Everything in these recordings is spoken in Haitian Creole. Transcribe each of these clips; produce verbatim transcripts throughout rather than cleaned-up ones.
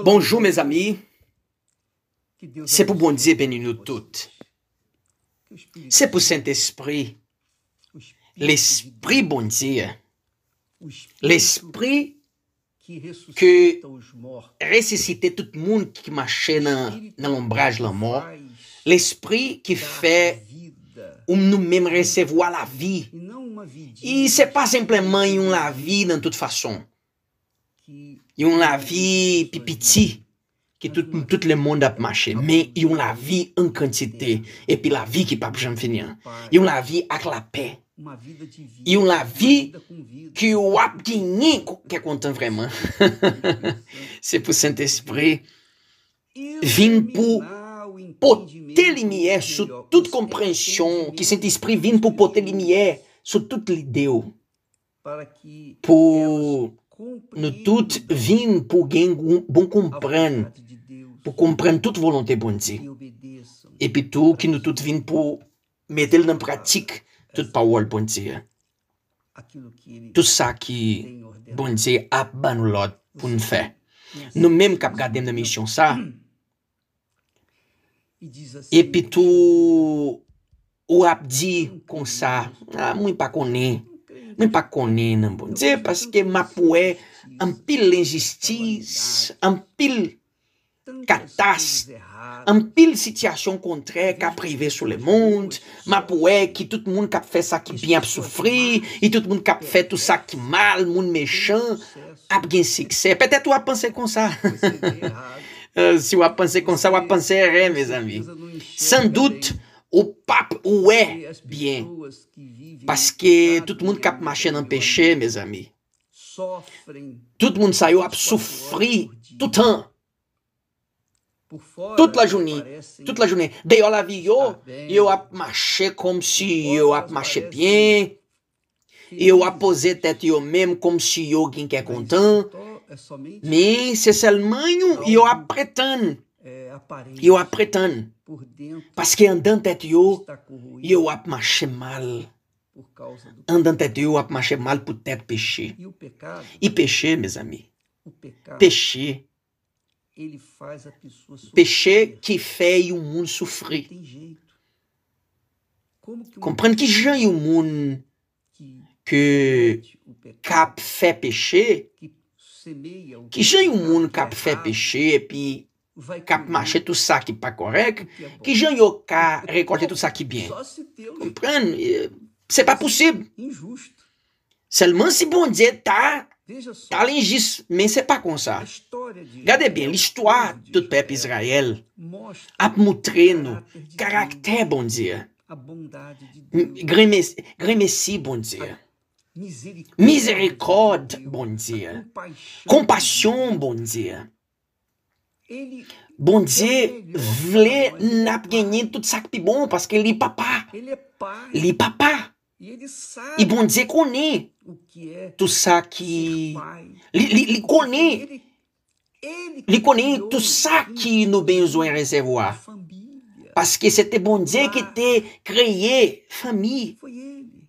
Bonjou, mezanmi. Se pou Bondye beni nou tout. Se pou Sentespri, Lespri Bondye, Lespri ke resisite tout moun ki mache nan, nan lonbraj lanmò, Lespri ki fè ou nou menm resevwa lavi. E se pa senpleman yon lavi nan tout fason. Yon lavi pi piti ke tout, tout lemonn ap mache, men yon lavi an kantite, epi lavi ki p ap janm fini an. Yon lavi ak lapè. Yon lavi ke w ap genyen kè kontan vrèman. Se pou Sentespri vin pou pote limyè sou tout konpreyansyon, ke Sentespri vin pou pote limyè sou tout lide w, pou nou tout vin pou gen bon konprann, pou konprann tout volonte Bondye. Epi tou, ke nou tout vin pou mete l nan pratik tout pawòl Bondye a. Tout sa ki Bondye ap ban nou lòd pou n fè. Nou menm k ap gade m nan misyon sa, epi tou, ou ap di konsa, "Ah, mwen pa konnen. Mwen pa konnen nan Bondye, paske m ap wè anpil lenjistis, anpil katas, anpil sitiyasyon kontrè k ap rive sou lemonn. M ap wè ki tout moun k ap fè sa ki byen ap soufri, e tout moun k ap fè tout sa ki mal, moun mechan, ap gen siksè." Petèt w ap panse konsa. Eh, si w ap panse konsa, w ap panse erè, mezanmi. Sandout, ou p ap wè byen. Paske tout moun k ap mache nan peche, mezanmi, tout moun sa yo ap soufri toutan. Tout lajounen, tout lajounen. Deyò lavi yo, yo ap mache kòmsi yo ap mache byen. Yo ap poze tèt yo menm kòmsi yo gen kè kontan. Men se sèlman yon, yo ap pretann. Yo ap pretann. Paske anndan tèt yo, yo ap mache mal. Anndan tèt yo, yo ap mache mal poutèt peche. E peche, mezanmi, peche, peche ki fè yon moun soufri. Konprann ki jan yon moun ke, k ap fè peche, ki jan yon moun k ap fè peche epi k ap mache tout sa ki pa kòrèk, ki jan yo ka rekòlte tout sa ki byen? Konprann? Eh, se pa posib. Sèlman si Bondye ta, ta lenjis, men se pa konsa. Gade byen, listwa tout pèp Izrayèl ap moutre nou karaktè Bondye. M-, grenmesi, grenmesi Bondye. Mizerikòd Bondye. Konpasyon Bondye. Bondye vle n ap genyen tout sa k pi bon, paske li papa. Li papa. E Bondye konnen tout sa ki, li, li, li konnen, li konnen tout sa ki nou bezwen resevwa. Paske se te Bondye ki te kreye fanmi.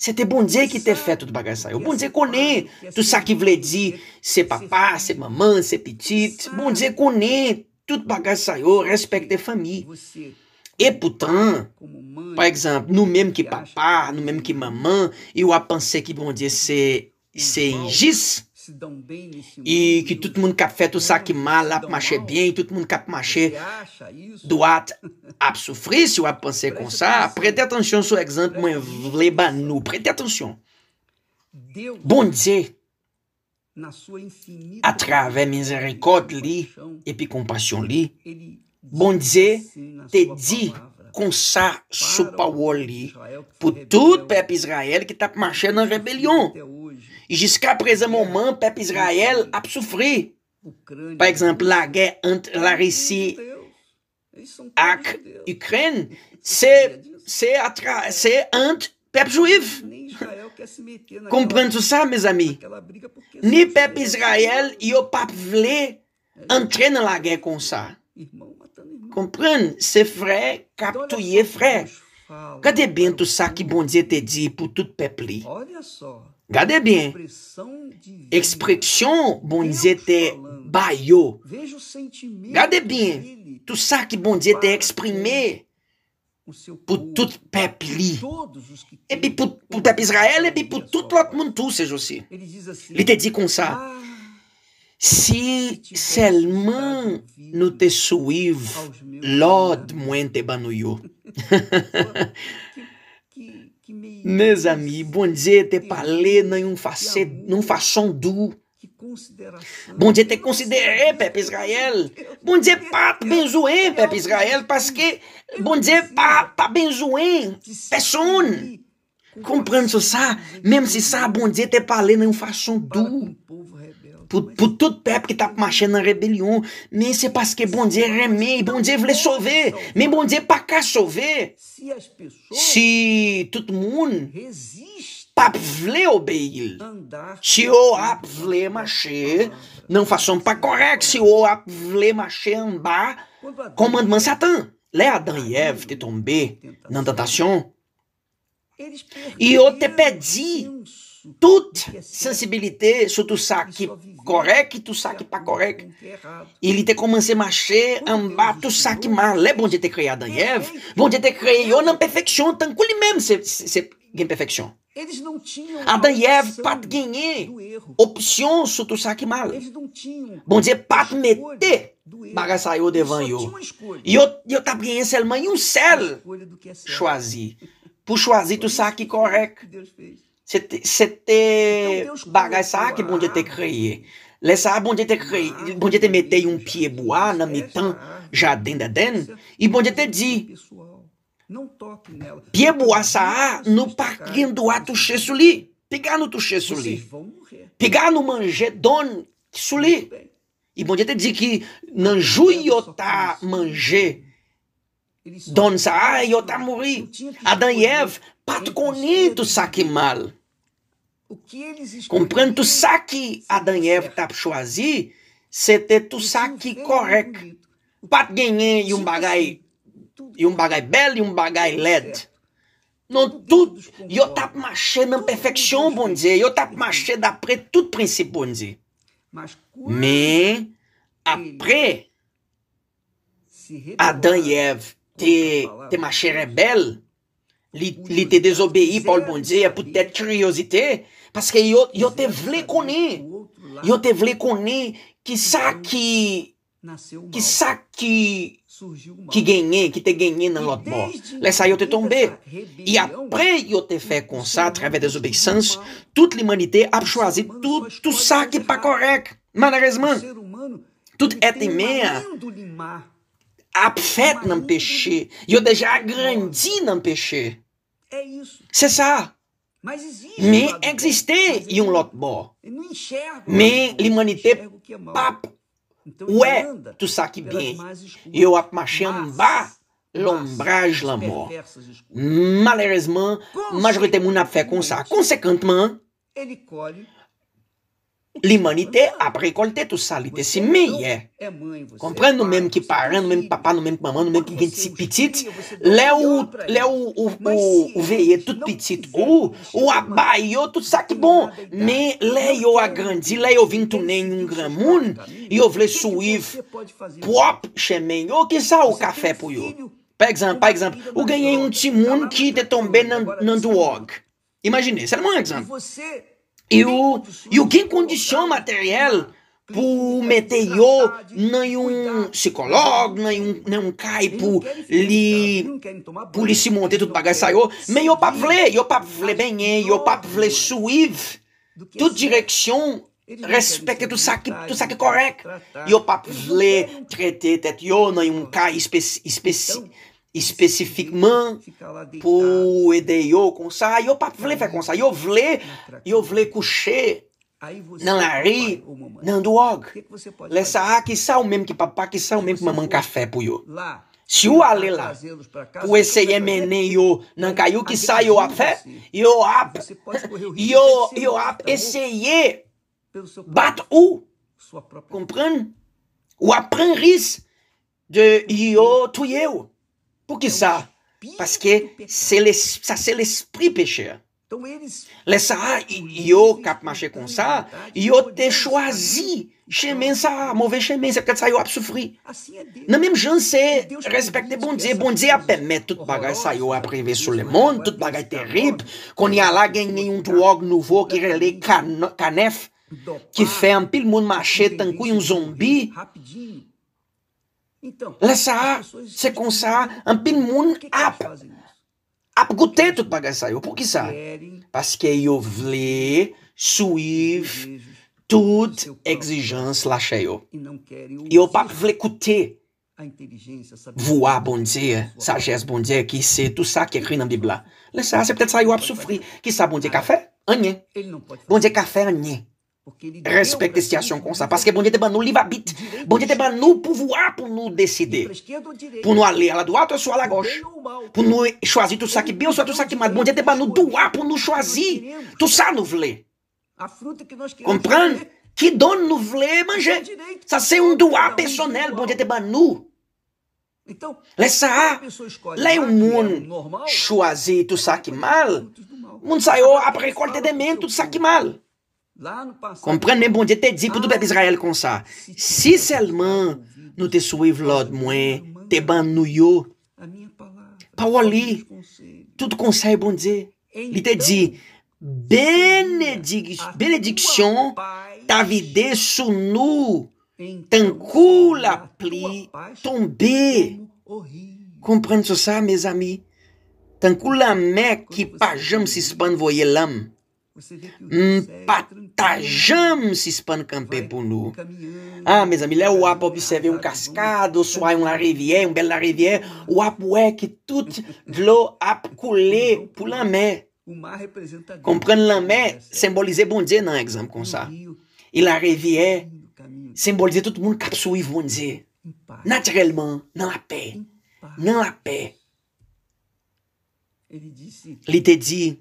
Se te Bondye ki te fè tout bagay sa yo. Bondye konnen tout sa ki vle di se papa, se manman, se pitit. Bondye konnen tout bagay sa yo, respekte fanmi. E poutan, pa egzanp, nou menm ki papa, nou menm ki manman, e w ap panse ki Bondye se, se enjis, e ki tout moun k ap fè tout sa ki mal ap mache byen, e tout moun k ap mache dwat ap soufri, si w ap panse konsa, prete atansyon sou egzanp mwen vle ban nou. Prete atansyon. Bondye, atravè mizerikòd li epi konpasyon li, Bondye te di konsa sou pawòl li pou tout pèp Izrayèl ki t ap mache nan rebelyon. Jiska prezan moman, pèp Izrayèl ap soufri. Pa egzanp, lagè ant Larisi ak Ikrèn, se, se atra-, se ant pèp jwif. Konprann sou sa, mezanmi. Ni pèp Izrayèl, yo p ap vle antre nan lagè konsa. Konprann, se frè k ap touye frè. Gade byen tout sa ki Bondye te di pou tout pèp li. Gade byen. Ekspresyon Bondye te ba yo. Gade byen, tou sa ki Bondye te eksprime pou tout pèp li, epi pou, pou pèp Izrayèl, epi pou tout lòt moun tou, se Josye. Li te di konsa, si sèlman nou te swiv lòd mwen te ban nou yo. Mezanmi, Bondye te pale nan yon fase, nan yon fason dou. Bondye te konsidere pèp Izrayèl. Bondye pa t bezwen pèp Izrayèl paske Bondye pa, pa bezwen pèsonn. Konprann sou sa, menm si sa, Bondye te pale nan yon fason dou pou, pou tout pèp ki t ap mache nan rebelyon. Men se paske Bondye renmen, Bondye vle sove, men Bondye pa ka sove si tout moun p ap vle obeyi l, si yo ap vle mache nan fason pa kòrèk, si yo ap vle mache anba kòmandman Satan. Lè Adan e Èv te tonbe nan tantasyon, yo te pèdi tout sansibilite sou tou sa ki kòrèk, ki tou sa ki pa kòrèk. E li te kòmanse mache anba tou sa ki mal. Lè Bondye te kreye Adan e Èv, Bondye te kreye yo nan pèfeksyon, tankou li menm se, se, se gen pèfeksyon. Adan e Èv pa t genyen opsyon sou tou sa ki mal. Bondye pa t mete bagay sa yo devan yo. Yo, yo t ap genyen sèlman yon sèl chwazi. Pou chwazi tou sa ki kòrèk. Se te, se te bagay sa a ke Bondye te kreye. Lè sa a, Bondye te kreye, Bondye te mete yon pye bwa nan mitan jaden Edenn. E Bondye te di, pye bwa sa a, nou pa gen dwa touche sou li. Piga nou touche sou li. Piga nou manje donn sou li. E Bondye te di ki nan jou yo ta manje donn sa a, yo ta mouri. Adan e Èv pa t konnen tou sa ki mal. Konprann tou sa ki Adan e Èv t ap chwazi, se te tou sa ki kòrèk. Pa t genyen yon bagay, yon bagay bèl, yon bagay lèd. Non, tout, yo t ap mache nan pèfeksyon Bondye, yo t ap mache dapre tout prensip Bondye. Men, apre Adan e Èv te, te mache rebèl, li, li te dezobeyi pawòl Bondye poutèt kiryozite, paske yo, yo te vle konnen, yo te vle konnen ki sa ki, ki sa ki, ki genyen, ki te genyen nan lòt bò. Lè sa yo te tonbe. E apre yo te fè konsa, atravè dezobeyisans, tout limanite ap chwazi tout, tout sa ki pa kòrèk. Malerezman, tout èt imen an ap fèt nan peche. Yo deja grandi nan peche. Se sa. Men egziste yon lòt bò. Men limanite p ap wè tou sa ki byen. Yo ap mache anba lonbraj lanmò. Malerezman, majorite moun ap fè konsa. Konsekantman, limanite ap rekòlte tou sa li te simen yè. Konprann, nou menm ki paran, nou menm ki papa, nou menm ki manman, nou menm ki gen ti pitit, lè ou, lè ou, ou, ou, ou veye tout pitit ou, ou ap ba yo tout sa ki bon. Men lè yo a grandi, lè yo vin tounen yon granmoun, yo vle swiv pwòp chemen yo, ki sa ou ka fè pou yo? Pa egzanp, pa egzanp, ou genyen yon timoun ki te tonbe nan, nan dwòg. Imajine, sèlman egzanp. E ou, ou gen kondisyon materyèl pou mete yo nan yon sikològ, nan yon, nan yon kay pou li, pou li simonte tout bagay sa yo. Men yo p ap vle, yo p ap vle benyen, yo p ap vle swiv tout direksyon, respekte tout sa ki, tout sa ki kòrèk. Yo p ap vle trete tèt yo nan yon kay espesi-, espesi-, espesifikman pou ede yo konsa. Yo p ap vle fè konsa. Yo vle, yo vle kouche nan lari, nan dwòg. Lè sa a, ki sa ou menm ki papa, ki sa ou menm ki manman ka fè pou yo? Si ou ale la pou eseye mennen yo nan kay ou, ki sa yo ap fè? Yo ap, yo, yo ap eseye bat ou. Konprann? W ap pran risk de yo touye w. Poukisa? Paske se les-, sa se lespri pechè. Lè sa a, yo k ap mache konsa, yo te chwazi chemen sa a, move chemen, se poutèt sa yo ap soufri. Nan menm jan, se respekte Bondye. Bondye ap pèmèt tout bagay sa yo ap rive sou lemonn, tout bagay terib. Kounye a la, genyen yon dwòg nouvo ki rele kan-, kanèf, ki fè anpil moun mache tankou yon zonbi. Lè sa a, se konsa, anpil moun ap, ap goute tout bagay sa yo. Poukisa? Paske yo vle swiv tout egzijans lachè yo. Yo p ap vle koute vwa Bondye, sajès Bondye, ki se tout sa ki ekri nan Bib la. Lè sa a, se poutèt sa yo ap soufri. Kisa Bondye ka fè? Anyen. Bondye ka fè anyen. Respekte sitiyasyon konsa, paske Bondye te ban nou lib abit. Bondye te ban nou pouvwa pou nou deside. Pou nou ale a la dwat oswa a la gòch. Pou nou chwazi tout sa ki byen oswa tout sa ki mal. Bondye te ban nou dwa pou nou chwazi tout sa nou vle. Konprann? Ki don nou vle manje. Sa se yon dwa pèsonèl Bondye te ban nou. Lè sa a, lè yon moun chwazi tout sa ki mal, moun sa yo ap rekòlte demen tout sa ki mal. Konprann, men Bondye te di pou tout pèp Izrayèl konsa, "Si sèlman nou te swiv lòd mwen te ban nou yo," pawòl li, tout konsèy Bondye, li te di, "Benedi-, benediksyon ta vide sou nou tankou lapli tonbe." Konprann sou sa, mezanmi. Tankou lanmè ki pa janm sispann voye lanm. M pa ta janm sispann kanpe pou nou. Ah, mezanmi, lè w ap obsève yon kaskad, oswa yon larivyè, yon bèl larivyè, w ap wè ki tout dlo ap koule pou lanmè. Konprann lanmè senbolize Bondye nan egzanp konsa. E larivyè senbolize tout moun k ap swiv Bondye. Natirèlman, nan lapè, nan lapè. Li te di,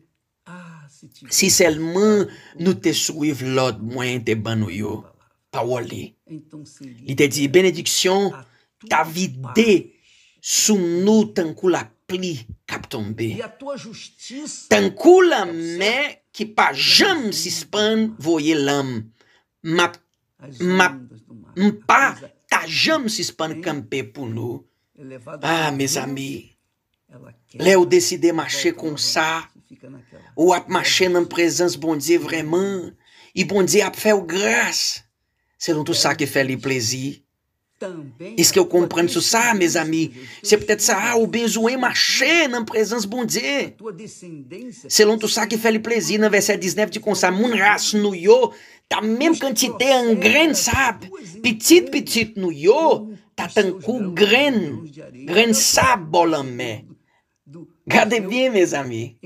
"Si sèlman nou te swiv lòd mwen te ban nou yo," pawòl li. Li te di, "Benediksyon ta vide sou nou tankou lapli k ap tonbe. Tankou lanmè ki pa janm sispann voye lanm. M ap, m ap, m pa ta janm sispann kanpe pou nou." Ah, mezanmi, lè w deside mache konsa, ou ap mache nan prezans Bondye vrèman, e Bondye ap fè w gras, selon tout sa ki fè li plezi. Èske w konprann sou sa, mezanmi? Se poutèt sa a ou bezwen mache nan prezans Bondye. Selon tout sa ki fè li plezi, nan vèsè diznèf di konsa, "Moun ras nou yo ta menm kantite an grenn sab, pitit pitit nou yo ta tankou grenn, grenn sab bò lanmè." Gade byen, mezanmi.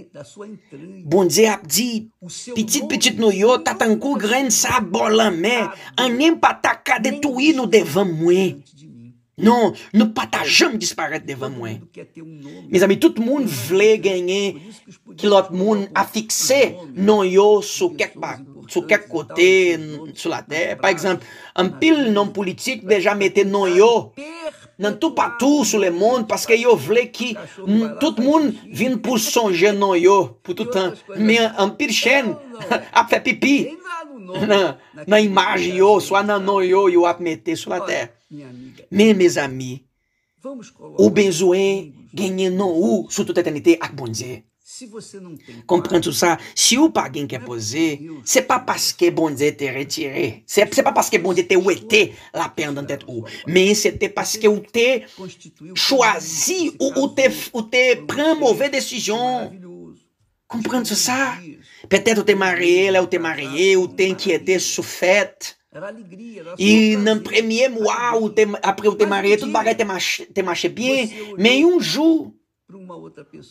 Bondye ap di, "Pitit pitit nou yo ta tankou grenn sab bò lanmè. Anyen pa ta ka detwi nou devan mwen. Non, nou pa ta janm disparèt devan mwen." Mezanmi, tout moun vle genyen ki lòt moun afikse non yo sou kèk ba-, sou kèk kote n-, sou latè. Pa egzanp, anpil nonm politik deja mete non yo nan toupatou sou lemonn paske yo vle ki m-, tout moun vin pou sonje non yo pou tout tan. Men anpil chèn ap fè pipi nan, nan imaj yo, swa nan non yo, yo ap mete sou latè. Men, mezanmi, ou bezwen genyen non ou sou tout etènite ak Bondye. Konprann tout sa, si ou pa gen kè poze, se pa paske Bondye te retire, se, se pa paske Bondye te wete lapè anndan tèt ou, men se te paske ou te chwazi, ou, ou te, ou te pran move desizyon. Konprann sou sa. Petèt ou te marye, lè ou te marye, ou te enkyete sou fèt. E nan premye mwa, ou te, apre ou te marye, tout bagay te mache, te mache byen. Men yon jou,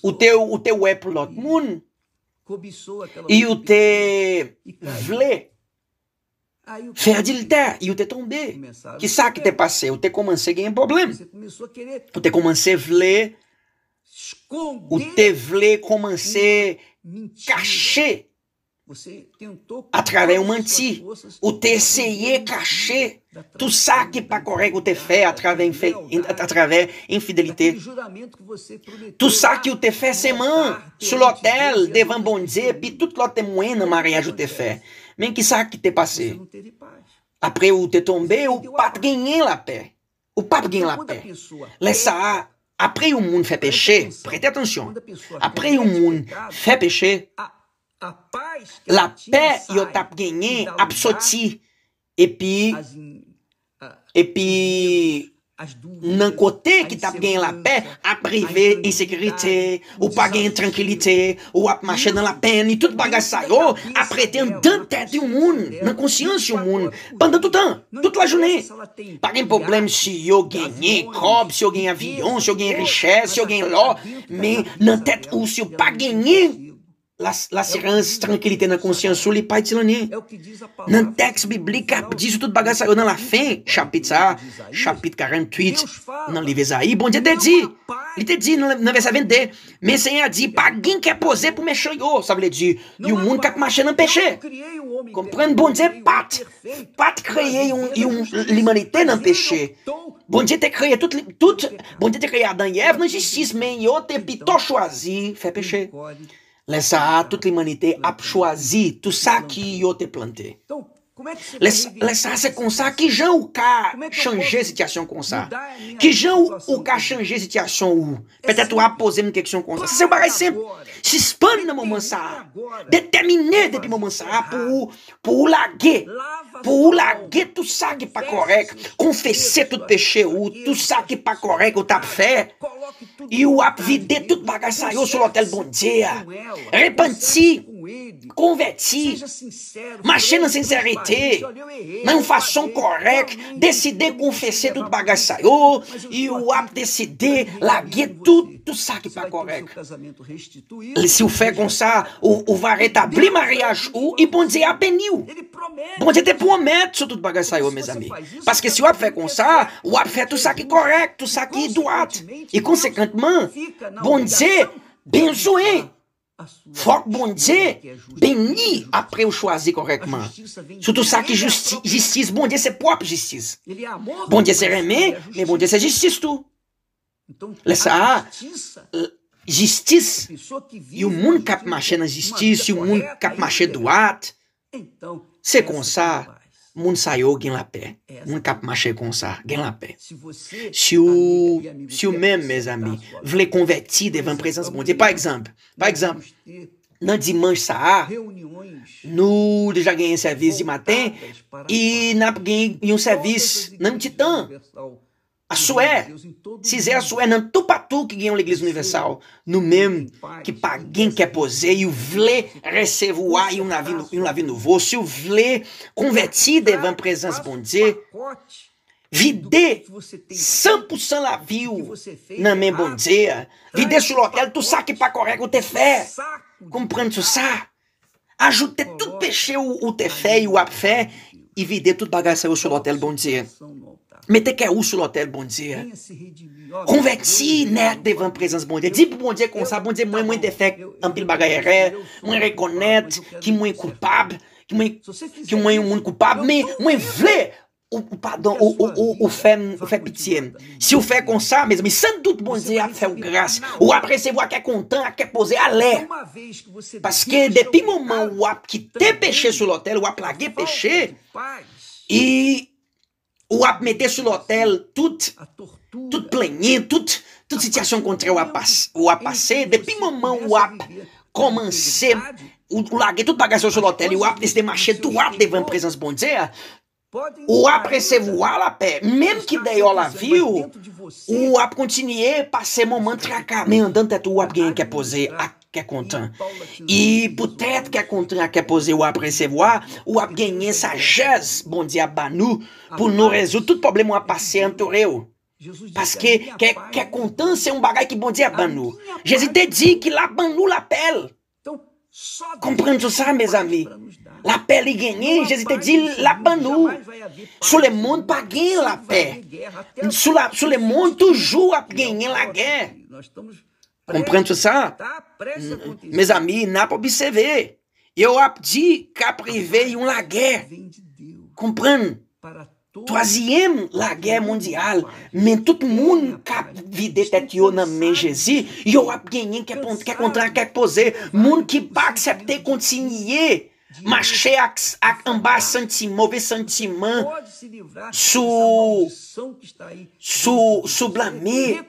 ou te, ou te wè pou lòt moun, e ou te vle fè adiltè, e ou te tonbe. Kisa ki te pase? Ou te kòmanse gen pwoblèm. Ou te kòmanse vle, ou te vle kòmanse kache atravè yon manti. Ou te eseye kache tou sa ki pa kòrèk ou te fè atravè, atravè enfidelite. Tou sa ki ou te fè seman sou lòtèl devan Bondye, epi tout lòt temwen nan maryaj ou te fè. Men ki sa ki te pase? Apre ou te tonbe, ou pa t genyen lapè. Ou p ap gen lapè. Lè sa a, apre yon moun fè peche, prete atansyon, apre yon moun fè peche, lapè yo t ap genyen ap soti, epi, epi nan kote ki t ap genyen lapè, ap rive ensekirite, ou pa gen trankilite, ou ap mache nan lapenn, e tout bagay sa yo ap rete anndan tèt yon moun, nan konsyans yon moun, pandan tout tan, tout lajounen. Pa gen pwoblèm si yo genyen kòb, si yo genyen aviyon, si yo genyen richès, si yo genyen lò, men nan tèt ou, si yo pa genyen lasirans, trankilite nan konsyans ou, li pa itil anyen. Nan tèks biblik k ap di sou tout bagay sa yo nan lafen chapit sa a, chapit karanntuit nan liv Ezayi, Bondye te di, li te di nan, nan vèsè vennde, men Senyè a di, pa gen kè poze pou mechan yo. Sa vle di, yon moun k ap mache nan peche. Konprann, Bondye pa t, pa t kreye yon, yon limanite nan peche. Bondye te kreye tout, tout, Bondye te kreye Adan e Èv nan jistis, men yo te pito chwazi fè peche. Lè sa a, tout limanite ap chwazi tou sa ki yo te plante. Lè, lè sa a, se konsa. Kijan ou ka chanje sitiyasyon konsa? Kijan ou, ou ka chanje sitiyasyon ou? Petèt ou ap poze m kesyon konsa. Se yon bagay senp. Sispann nan moman sa a. Detèmine depi moman sa a pou ou, pou ou lage. Pou ou lage tou sa ki pa kòrèk. Konfese tout peche ou, tou sa ki pa kòrèk ou t ap fè. E w ap vide tout bagay sa yo sou lòtèl Bondye a. Repanti, konvèti, mache nan sensète, nan yon fason kòrèk, deside konfese tout bagay sa yo, e w ap deside lage tout, tout sa ki pa kòrèk. Si w fè konsa, ou, ou va retabli maryaj ou, e Bondye a beni w. Bondye te pwomèt sou tout bagay sa yo, mezanmi. Paske si w ap fè konsa, w ap fè tou sa ki kòrèk, tou sa ki dwat. E konsekantman, Bondye bezwen, fòk Bondye beni apre w chwazi kòrèkman. Sou tou sa ki jisti-, jistis, Bondye se pwòp jistis. Bondye se renmen, men Bondye se jistis tou. Lè sa a, l-, jistis, yon moun k ap mache nan jistis, yon moun k ap mache dwat, se konsa, moun sa yo gen lapè. Moun k ap mache konsa, gen lapè. Si w, si w menm, mezanmi, vle konvèti devan prezans Bondye, pa egzanp, pa egzanp, nan dimanch sa a, nou deja genyen sèvis di maten, e n ap gen yon sèvis nan yon ti tan. Aswè, sizè aswè, nan toupatou ki gen yon legliz inivèsal, nou menm ki pa gen kè poze, e w vle resevwa yon lavi nou-, yon lavi nouvo, si w vle konvèti devan prezans Bondye, vide san pou san lavi w nan men Bondye, vide sou lòtèl tou sa ki pa kòrèk ou te fè. Konprann sou sa. Ajoute tout peche ou, ou te fè, e w ap fè, e vide tout bagay sa yo sou lòtèl Bondye. Mete kè ou sou lòtèl Bondye. Konvèti nèt devan prezans Bondye. Di pou Bondye konsa, Bondye, mwen, mwen te fè anpil bagay erè, mwen rekonèt ki mwen koupab, ki mwen, ki mwen yon moun koupab, men mwen vle ou, ou padon, ou, ou, ou, ou fè m, ou fè pitye m. Si w fè konsa, mezanmi, san dout Bondye ap fè w gras. Ou ap resevwa kè kontan ak kè poze alè. Paske depi moman w ap kite peche sou lòtèl, w ap lage peche, e w ap mete sou lòtèl tout, tout plenyen, tout, tout sitiyasyon kontrè w ap pas-, w ap pase. Depi moman w ap kòmanse, ou, ou lage tout bagay sa yo sou lòtèl, e w ap deside mache dwat devan prezans Bondye a, ou ap resevwa lapè. Menm ki deyò lavi w, ou ap kontinye pase moman traka, men anndan tèt ou, w ap gen kè poze ak kè kontan. E poutèt kè kontan ak kè poze w ap resevwa, ou ap genyen sajès Bondye ap ba nou pou nou rezoud tout pwoblèm w ap pase antoure w. Paske kè, kè kontan se yon bagay ki Bondye ap ban nou. Jezi te di ki l ap ban nou lapè l. Konprann sou sa, mezanmi. Lapè li genyen, Jezi te di l ap ban nou. Sou lemonn pa gen lapè. Sou la, sou lemonn toujou ap genyen lagè. Konprann sou sa. Mezanmi, n ap obsève. Yo ap di k ap rive yon lagè. Konprann? Twazyèm lagè mondyal. Men tout moun k ap vide tèt yo nan men Jezi, yo ap genyen kè pon-, kè kontan, kè poze. Moun ki pa aksepte kontinye mache ak, ak anba santi, move santiman sou, sou, sou blame.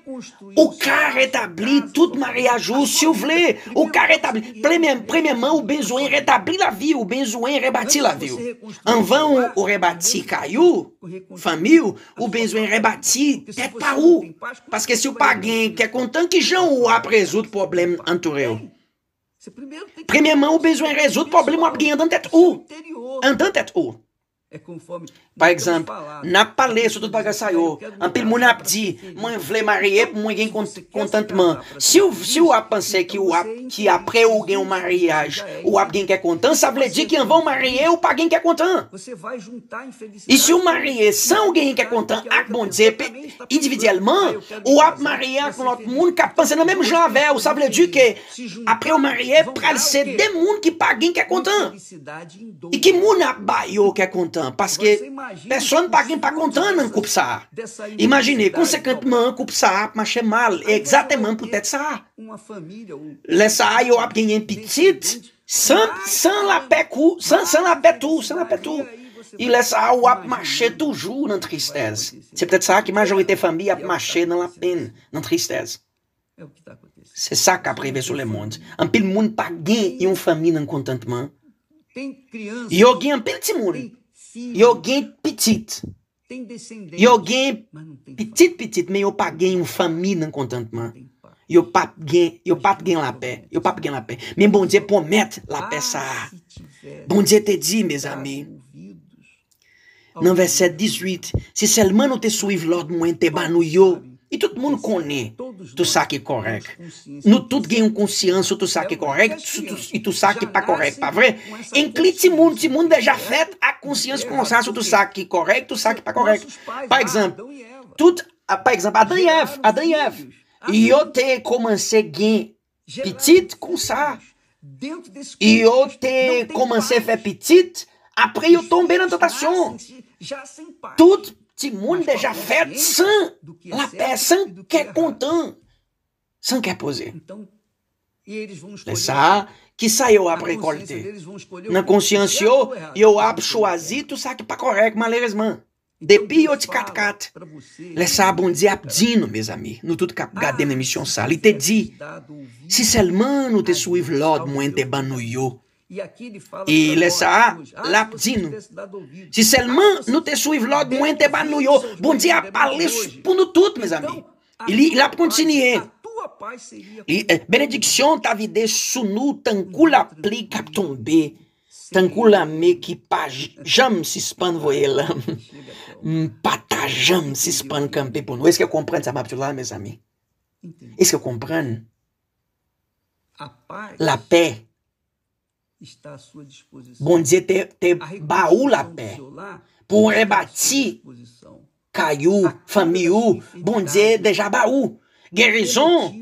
Ou ka retabli tout maryaj ou si w vle. Ou ka retabli. Premyè, premyèman, ou bezwen retabli lavi, ou bezwen rebati lavi w. Anvan ou, ou rebati kay ou, fanmi w, ou bezwen rebati tèt pa ou. Paske si w pa gen kè kontan, ki jan ou ap rezoud pwoblèm antoure w? Premyèman, ou bezwen rezoud pwoblèm w ap gen anndan tèt ou. Anndan tèt ou. Pa egzanp, n ap pale sou tout bagay sa yo. Anpil moun ap di, "Mwen vle marye pou mwen gen kont-, kontantman." Si w, si w ap panse ki w ap, ki apre ou gen yon maryaj, ou ap gen kè kontan, sa vle di ki anvan w marye, ou pa gen kè kontan. E si w marye san w gen kè kontan ak Bondye, pe-, endividyèlman, ou ap marye ak lòt moun k ap panse nan menm jan avè w. Sa vle di ke apre w marye, pral se de moun ki pa gen kè kontan. E ki moun ap ba yo kè kontan? Paske pèsonn pa gen pa kontan nan koup sa a. Imajine, konsekantman, koup sa a ap mache mal, egzakteman poutèt sa a. Lè sa a, yo ap genyen pitit san, san lapè kou, san, san lapè tou, san lapè tou. E lè sa a, w ap mache toujou nan tristès. Se poutèt sa a ki majorite fanmi ap mache nan lapenn, nan tristès. Se sa k ap rive sou lemonn. Anpil moun pa gen yon fanmi nan kontantman. Yo gen anpil timoun. Yo gen pitit. Yo gen pitit pitit, men yo pa gen yon fanmi nan kontantman. Yo p ap gen, yo p ap gen lapè. Yo p ap gen lapè. Men Bondye pwomèt lapè sa a. Bondye te di, mezanmi, nan vèsè dizuit, "Si sèlman nou te suiv lòd mwen te ba nou yo." E tout moun konnen tout sa ki kòrèk. Nou tout gen yon konsyans sou tout sa ki kòrèk, sou tout, e tout sa ki pa kòrèk, pa vre? Enkli timoun, timoun deja fèt ak konsyans konsa sou tout sa ki kòrèk, tout sa ki pa kòrèk. Pa egzanp, tout, a, pa egzanp, Adan e Èv, Adan e Èv, yo te kòmanse gen pitit konsa. Yo te kòmanse fè pitit, apre yo tonbe nan tantasyon. Tout timoun deja fèt san lapè, san kè kontan, san kè poze. Lè sa a, kisa yo ap rekòlte? Nan konsyans yo, yo ap chwazi tout sa ki pa kòrèk, malerezman. Depi yo ti katkat. Lè sa a, Bondye ap di nou, mezanmi, nou tout k ap gade nan emisyon sa, li te di, "Si sèlman nou te suiv lòd mwen te ban nou yo." E lè sa a, l ap di nou, "Si sèlman nou te suiv lòd mwen te ban nou yo." Bondye ap pale s-, pou nou tout, mezanmi. Li, l ap kontinye. Li, eh, benediksyon ta vide sou nou tankou lapli k ap tonbe, tankou lame ki pa j-, janm sispann voye lanm. M pa ta janm sispann kanpe pou nou. Èske w konprann sa m ap di w la, mezanmi? Èske w konprann? Lapè. Bondye te, te ba ou lapè pou w rebati kay ou, fanmi ou. Bondye deja ba ou. Gerizon,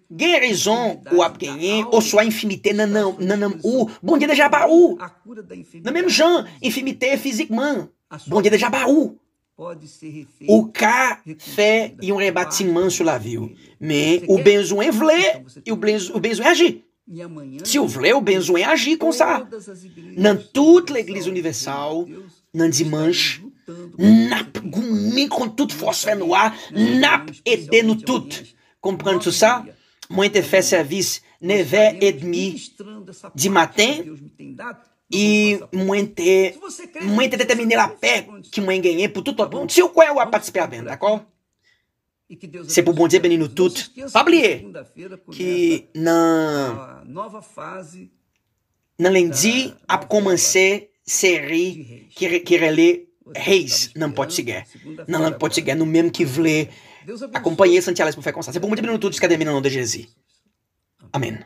gerizon ou ap genyen, oswa enfimite nan, nan, nan nanm ou, Bondye deja ba ou. Nan menm jan, enfimite fizikman, Bondye deja ba ou. Ou ka fè yon rebatiman sou lavi w, men ou bezwen vle, ou bez-, ou bezwen aji. Si w vle, ou bezwen aji konsa. Nan tout legliz inivèsal, nan dimanch, n ap goumen kont tout fòs fènwa, n ap ede nou tout. Konprann sou sa, mwen te fè sèvis nevè edmi di maten, e mwen te, mwen te detèmine lapè ki mwen genyen pou tout lòt moun. Si w kwè, w ap patisipe avè m, dakò? Se pou Bondye beni nou tout. Pa bliye ki nan, nan lendi ap kòmanse seri ki re-, ki rele Reis nan pòtigè. Nan lang pòtigè, nou menm ki vle akonpanye Santiales pou fè konsa. Se pou Bondye beni nou tout jiska demen nan non de Jezi. Amèn.